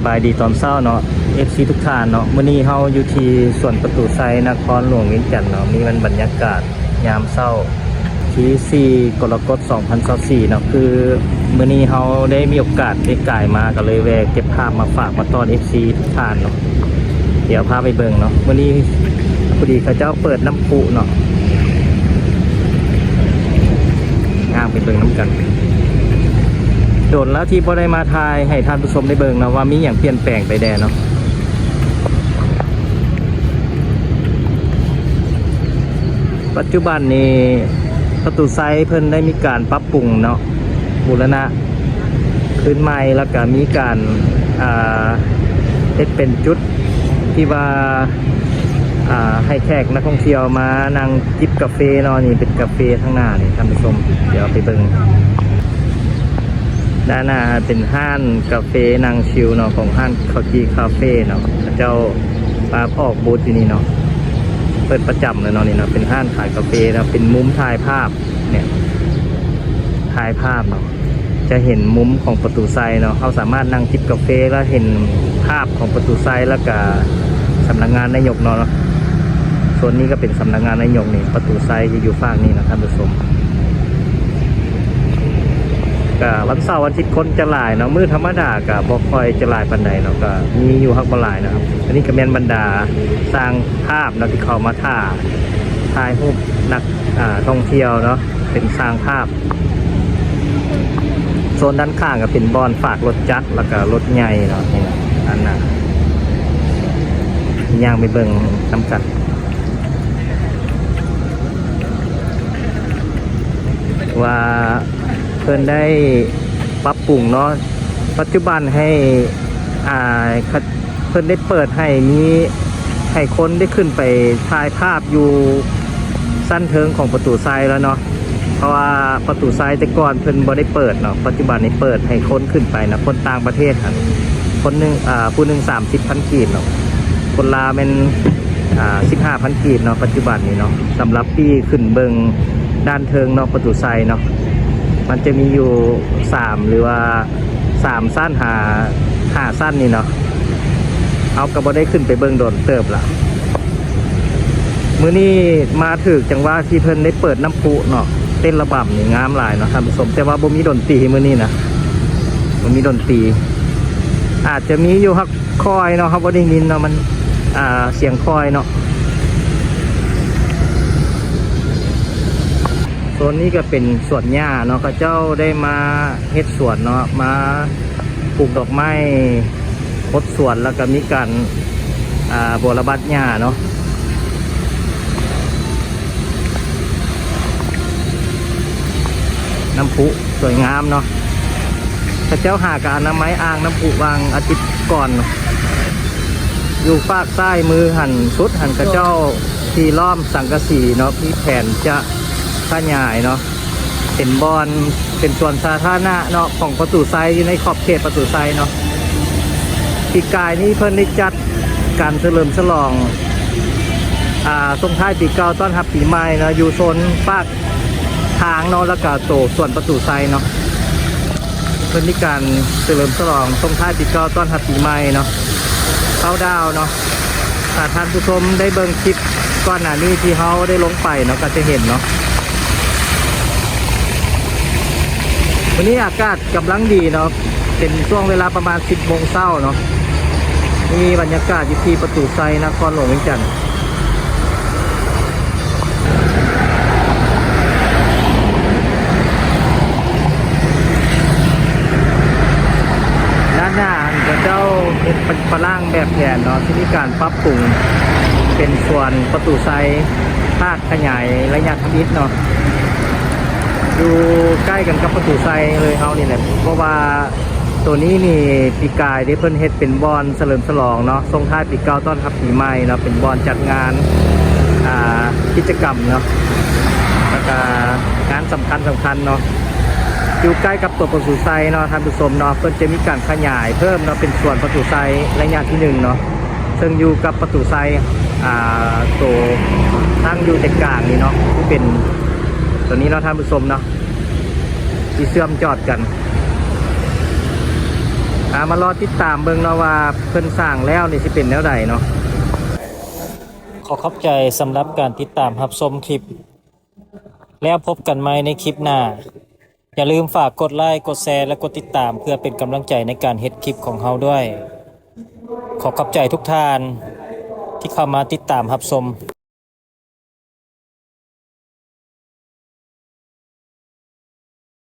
ສະບາຍດີຕອນເຊົ້າເນາະ ເອັຟຊີ ທຸກທ່ານເນາະ. ມື້ນີ້ເຮົາຢູ່ທີ່ສວນປະຕູໄຊ ນະຄອນຫຼວງວຽງຈັນເນາະ. ນີ້ແມ່ນບັນຍາກາດຍາມເຊົ້າ ທີສີ່ ກໍລະກົດ ສອງພັນຊາວສີ່ເນາະ. ຄືມື້ນີ້ເຮົາໄດ້ມີໂອກາດໄດ້ກາຍມາ ກໍເລີຍແວ່ເກັບພາບມາຝາກມາຕ້ອນ ເອັຟຊີ ທຸກທ່ານເນາະ. ດຽວພາໄປເບິ່ງເນາະ. ມື້ນີ້ພໍດີເຂົາເຈົ້າເປີດນ້ຳພຸເນາະ. ຍ່າງໄປເບິ່ງນຳກັນ. ດົນແລ້ວທີ່ບໍ່ໄດ້ມາຖ່າຍໃຫ້ທ່ານຜູ້ຊົມໄດ້ເບິ່ງເນາະ ວ່າມີຫຍັງປ່ຽນແປງໄປແດ່ເນາະ. ປັດຈຸບັນນີ້ປະຕູໄຊເພິ່ນໄດ້ມີການປັບປຸງເນາະ ບູລະນະຄືນໃໝ່ ແລ້ວກະມີການ ອ່າ ເຮັດເປັນຈຸດທີ່ວ່າ ອ່າ ໃຫ້ແຂກນັກທ່ອງທ່ຽວມານັ່ງຈິບກາເຟເນາະ. ນີ້ເປັນກາເຟທາງໜ້ານີ້ທ່ານຜູ້ຊົມ ດຽວໄປເບິ່ງ. ດ້ານໜ້າເປັນຮ້ານກາເຟນັ່ງຊິວເນາະ ຂອງຮ້ານເຂົ້າຈີ່ຄາເຟເນາະ. ເຂົາເຈົ້າມາອອກບູດຢູ່ນີ້ເນາະ ເປີດປະຈຳເລີຍເນາະ. ນີ້ເນາະ ເປັນຮ້ານຂາຍກາເຟເນາະ ເປັນມຸມຖ່າຍພາບ ເນຍ ຖ່າຍພາບເນາະ ຈະເຫັນມຸມຂອງປະຕູໄຊເນາະ. ເຮົາສາມາດນັ່ງຈິບກາເຟ ແລ້ວເຫັນພາບຂອງປະຕູໄຊ ແລ້ວກະສຳນັກງານນາຍົກເນາະ. ໂຊນນີ້ກໍເປັນສຳນັກງານນາຍົກນີ້ ປະຕູໄຊຈະຢູ່ຟາກນີ້ເນາະທ່ານຜູ້ຊົມ. ກະວັນເສົາວັນອາທິດຄົນຈະຫຼາຍເນາະ ມື້ທຳມະດາກະບໍ່ຄ່ອຍຈະຫຼາຍປານໃດເນາະ ກະມີຢູ່ ຮັກບໍ່ຫຼາຍເນາະ. ອັນນີ້ກະແມ່ນບັນດາຊ່າງພາບເນາະ ທີ່ເຂົາມາຖ່າຍ ຖ່າຍຮູບນັກ ອ່າ ທ່ອງທ່ຽວເນາະ ເປັນຊ່າງພາບ. ໂຊນດ້ານຂ້າງກະເປັນບ່ອນຝາກລົດຈັກ ແລ້ວກະລົດໃຫຍ່ເນາະ. ນີ້ນະ ອັນນະ ຍ່າງໄປເບິ່ງນຳກັນ ວ່າເພິ່ນໄດ້ປັບປຸງເນາະ ປັດຈຸບັນໃຫ້ ອ່າ ເພິ່ນໄດ້ເປີດໃຫ້ມີ ໃຫ້ຄົນໄດ້ຂຶ້ນໄປຖ່າຍພາບຢູ່ຊັ້ນເທິງຂອງປະຕູໄຊແລ້ວເນາະ. ເພາະວ່າປະຕູໄຊແຕ່ກ່ອນເພິ່ນບໍ່ໄດ້ເປີດເນາະ ປັດຈຸບັນນີ້ເປີດໃຫ້ຄົນຂຶ້ນໄປເນາະ. ຄົນຕ່າງປະເທດຫັ້ນ ຄົນໜຶ່ງ ອ່າ ຜູ້ໜຶ່ງສາມສິບພັນກີບເນາະ ຄົນລາວແມ່ນ ອ່າ ສິບຫ້າພັນກີບເນາະ ປັດຈຸບັນນີ້ເນາະ. ສຳລັບປີ້ຂຶ້ນເບິ່ງດ້ານເທິງເນາະ ປະຕູໄຊເນາະ ມັນຈະມີຢູ່ສາມ ຫຼືວ່າ ສາມຊັ້ນຫາຫ້າຊັ້ນນີ້ເນາະ. ເຮົາກໍບໍ່ໄດ້ຂຶ້ນໄປເບິ່ງດົນເຕີບລະ. ມື້ນີ້ມາຖືກຈັງຫວະທີ່ເພິ່ນໄດ້ເປີດນ້ຳພຸເນາະ ເຕັ້ນລະບຳນີ້ງາມຫຼາຍເນາະທ່ານຜູ້ຊົມ. ແຕ່ວ່າບໍ່ມີດົນຕີມື້ນີ້ນະ ບໍ່ມີດົນຕີ. ອາດຈະມີຢູ່ ຮັກ ຄອຍເນາະ ເຮົາບໍ່ໄດ້ຍິນເນາະ ມັນ ອ່າ ສຽງຄອຍເນາະ. ໂຊນນີ້ກໍເປັນສວນຫຍ້າເນາະ ເຂົາເຈົ້າໄດ້ມາເຮັດສວນເນາະ ມາປູກດອກໄມ້ ຫົດສວນ ແລ້ວກໍມີການ ອ່າ ບົວລະບັດຫຍ້າເນາະ. ນ້ຳພຸສວຍງາມເນາະ ເຂົາເຈົ້າຫາກະອະນາໄມອ່າງນ້ຳພຸຫວ່າງອາທິດກ່ອນເນາະ. ຢູ່ຟາກຊ້າຍມືຫັ້ນສຸດຫັ້ນ ເຂົາເຈົ້າທີ່ລ້ອມສັງກະສີເນາະ ມີແຜນຈະຂະຫຍາຍເນາະ ເປັນບ່ອນ ເປັນສວນສາທາລະນະເນາະ ຂອງປະຕູໄຊ ຢູ່ໃນຂອບເຂດປະຕູໄຊເນາະ. ປີກາຍນີ້ເພິ່ນໄດ້ຈັດການສະເຫຼີມສະຫຼອງ ອ່າ ສົ່ງທ້າຍປີເກົ່າຕ້ອນຮັບປີໃໝ່ເນາະ ຢູ່ໂຊນປາກທາງເນາະ ແລ້ວກະໂຕສວນປະຕູໄຊເນາະ. ເພິ່ນມີການສະເຫຼີມສະຫຼອງສົ່ງທ້າຍປີເກົ່າຕ້ອນຮັບປີໃໝ່ເນາະ ເຄົາດາວເນາະ. ຖ້າທ່ານຜູ້ຊົມໄດ້ເບິ່ງຄລິບກ່ອນໜ້ານີ້ທີ່ເຮົາໄດ້ລົງໄປເນາະ ກໍຈະເຫັນເນາະ. ມື້ນີ້ອາກາດກຳລັງດີເນາະ ເປັນຊ່ວງເວລາປະມານສິບໂມງເຊົ້າເນາະ. ນີ້ບັນຍາກາດຢູ່ທີ່ປະຕູໄຊ ນະຄອນຫຼວງວຽງຈັນ. ດ້ານໜ້າຫັ້ນເຂົາເຈົ້າເຮັດປະ ປະລາງແບບແຜນເນາະ ທີ່ມີການປັບປຸງເປັນສວນປະຕູໄຊ ພາກຂະຫຍາຍໄລຍະທຳອິດເນາະ ຢູ່ໃກ້ກັນກັບປະຕູໄຊເລີຍເຮົານີ້ແຫຼະ. ເພາະວ່າ ໂຕນີ້ນີ້ ປີກາຍເດ້ ເພິ່ນເຮັດເປັນບ່ອນສະເຫຼີມສະຫຼອງເນາະ ສົ່ງທ້າຍປີເກົ່າຕ້ອນຮັບປີໃໝ່ເນາະ ເປັນບ່ອນຈັດງານ ອ່າ ກິດຈະກຳເນາະ ແລ້ວກະງານສຳຄັນໆເນາະ ຢູ່ໃກ້ກັບຕົວປະຕູໄຊເນາະທ່ານຜູ້ຊົມເນາະ. ເພິ່ນຈະມີການຂະຫຍາຍເພີ່ມເນາະ ເປັນສວນປະຕູໄຊໄລຍະທີໜຶ່ງເນາະ ເຊິ່ງຢູ່ກັບປະຕູໄຊ ອ່າ ໂຕຕັ້ງຢູ່ໃຈກາງນີ້ເນາະ ຄືເປັນໂຕນີ້ເນາະທ່ານຜູ້ຊົມເນາະ ທີ່ເຊື່ອມຈອດກັນ. ອ່າ ມາລໍຕິດຕາມເບິ່ງເນາະວ່າເພິ່ນສ້າງແລ້ວນີ້ຊິເປັນແນວໃດເນາະ. ຂໍຂອບໃຈສຳລັບການຕິດຕາມຮັບຊົມຄລິບ ແລ້ວພົບກັນໃໝ່ໃນຄລິບໜ້າ. ຢ່າລືມຝາກກົດໄລ, ກົດແຊ ແລະ ກົດຕິດຕາມ ເພື່ອເປັນກຳລັງໃຈໃນການເຮັດຄລິບຂອງເຮົາດ້ວຍ. ຂໍຂອບໃຈທຸກທ່ານທີ່ເຂົ້າມາຕິດຕາມຮັບຊົມ.